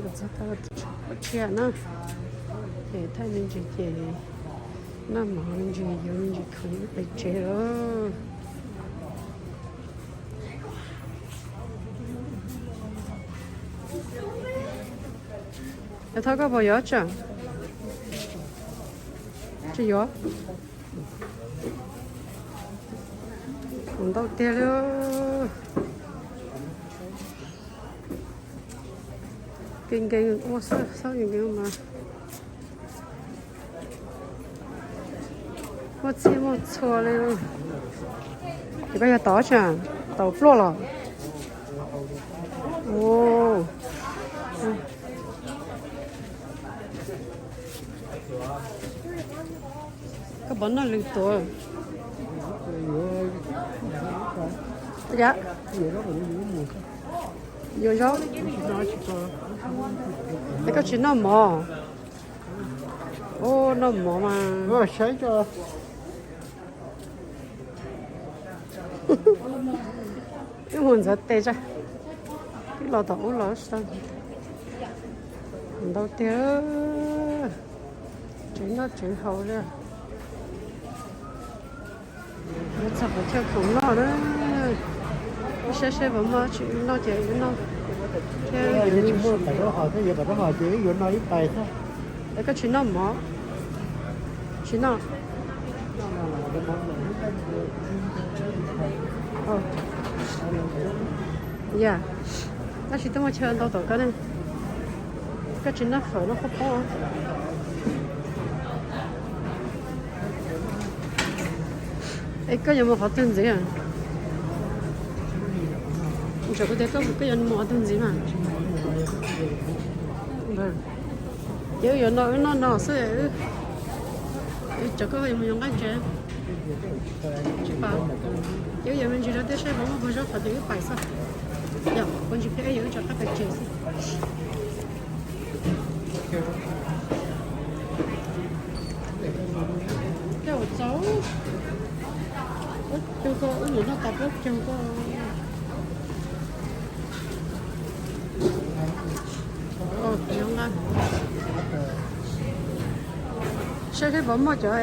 Los txog tau tshav puas tshiab na, ces thaij me ntsis ces noj mov me ntsis yuav me ntsis khoom pem tsev lawm. Yog thov koj puas yuav tsam? Tsis yuav. Khoom ntau tiag li. Kev nkees ua xwb, xob kev nkees mas muaj txhij muaj txhua li. Ces koj yog tau tsam, tau pluaj los? Koj puas noj lwm tus? Yuav zaub. Es koj tsis noj mov? Ub, noj mov mas. Wb mus ntxuav tes tsa. Wb los tom ub los tsis tau. Ntau tiag. Tsev noj tsev haus li. Yuav txog qhov chaw khoom noj na. Wb saib saib puas muaj tsis noj ces wb noj thiab. Es koj tsis noj mov? Tsis noj. Yog, tab sis twb muaj chaw ntau tom koj ne. Koj tsis noj fawm noj qhob pob. Es koj yuav mus qhov twg ntxiv? Ntshai kuv tias koj yuav mus qhov twg ntxiv mas. Ces wb yuav no wb noj no xwb. Tsam koj yuav mus yuav nqaij tsev. Tsis pom. Ces wb yuav me ntsis rau tiaj saib puas muaj puas zaub qhov tias wb pais xwb. Yog puas ntsis peb yuav wb rov qab pais tsev xwb. Coj txaus. Ub, cug koj, wb mus noj tas plaub caug koj. Saib saib puas muaj cov.